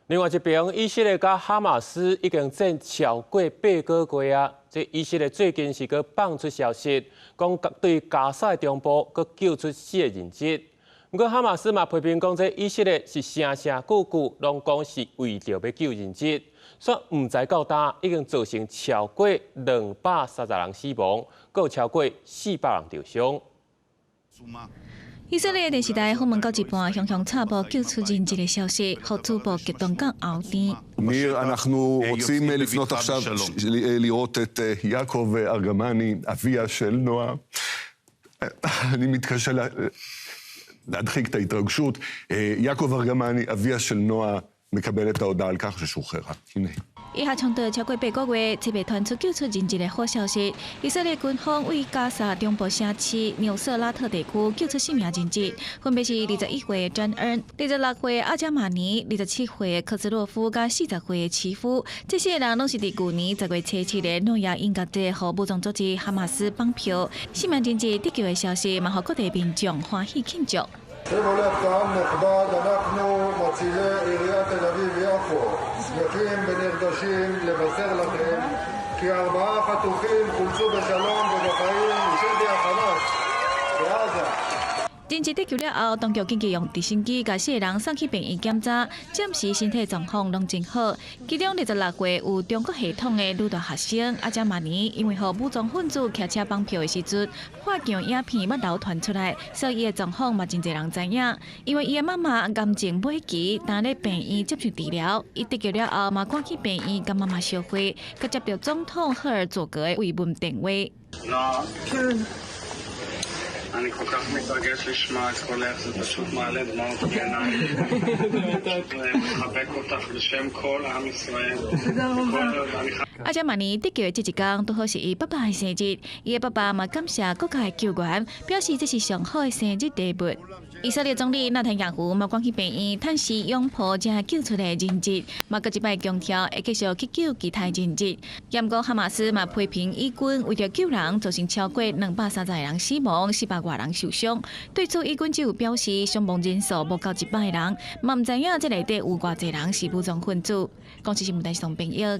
另外一邊，以色列佮哈馬斯已經戰超過8個月啊！這以色列最近是閣放出消息，講對加沙的中部閣救出四個人質。毋過哈馬斯嘛批評講，這以色列是聲聲句句攏講是為著欲救人質，煞毋知到今已經造成超過230人死亡，閣有超過400人受傷。以色列電視台訪問到一半，雄雄插播救出人質的消息，予主播激動到喉甜。 ניר, אנחנו רוצים לפנות עכשיו לראות את יעקב ארגמני, אביה של נועה. אני מתקשה להדחיק את ההתרגשות. יעקב ארגמני, אביה של נועה, מקבל את ההודעה על כך ששוחררה. הנה. 以哈衝突超過8個月，這擺傳出救出人質的好消息。以色列軍方對加沙中部城市紐瑟拉特地區救出四名人質，分別是21歲的詹恩、26歲阿加馬尼、27歲的科茲洛夫佮40歲的齊夫。這四個人攏是佇舊年10月初7日諾亞音樂節予武裝組織哈馬斯綁票。四名人質得救的消息，嘛予各地民眾歡喜慶祝。 שימו לב, קהל נכבד, אנחנו מצילי עיריית תל אביב-יפו שמחים ונרגשים לבשר לכם כי ארבעה חטופים חולצו בשלום ובחיים משבי החמאס בעזה. 人質得救了後，當局緊急用直升機共四個人送去病院檢查，暫時身體狀況攏真好。其中26歲有中國血統的女大學生阿加瑪尼，因為予武裝分子騎車綁票的時陣，發鏡影片捌流傳出來，所以伊的狀況嘛真濟人知影。因為伊的媽媽癌症尾期，當咧病院接受治療，伊得救了後嘛趕去病院佮媽媽相會，閣接著總統赫爾佐格的慰問電話。 אני כל כך מתרגש לשמוע את קולך, זה פשוט מעלה דמעות בעיניים. מחבק אותך בשם כל עם ישראל. 阿加瑪尼得救的這一天，拄好是伊爸爸的生日。伊的爸爸嘛感謝國家的救援，表示這是上好的生日禮物。以色列總理納坦雅胡嘛趕去病院探視擁抱這救出的人質，嘛閣一擺強調會繼續去救其他人質。毋過哈馬斯嘛批評以軍為著救人，造成超過230人死亡、400外人受傷。對此，以軍只有表示傷亡人數無夠100人，嘛毋知影這內底有偌濟人是武裝分子。公視新聞台送朋友。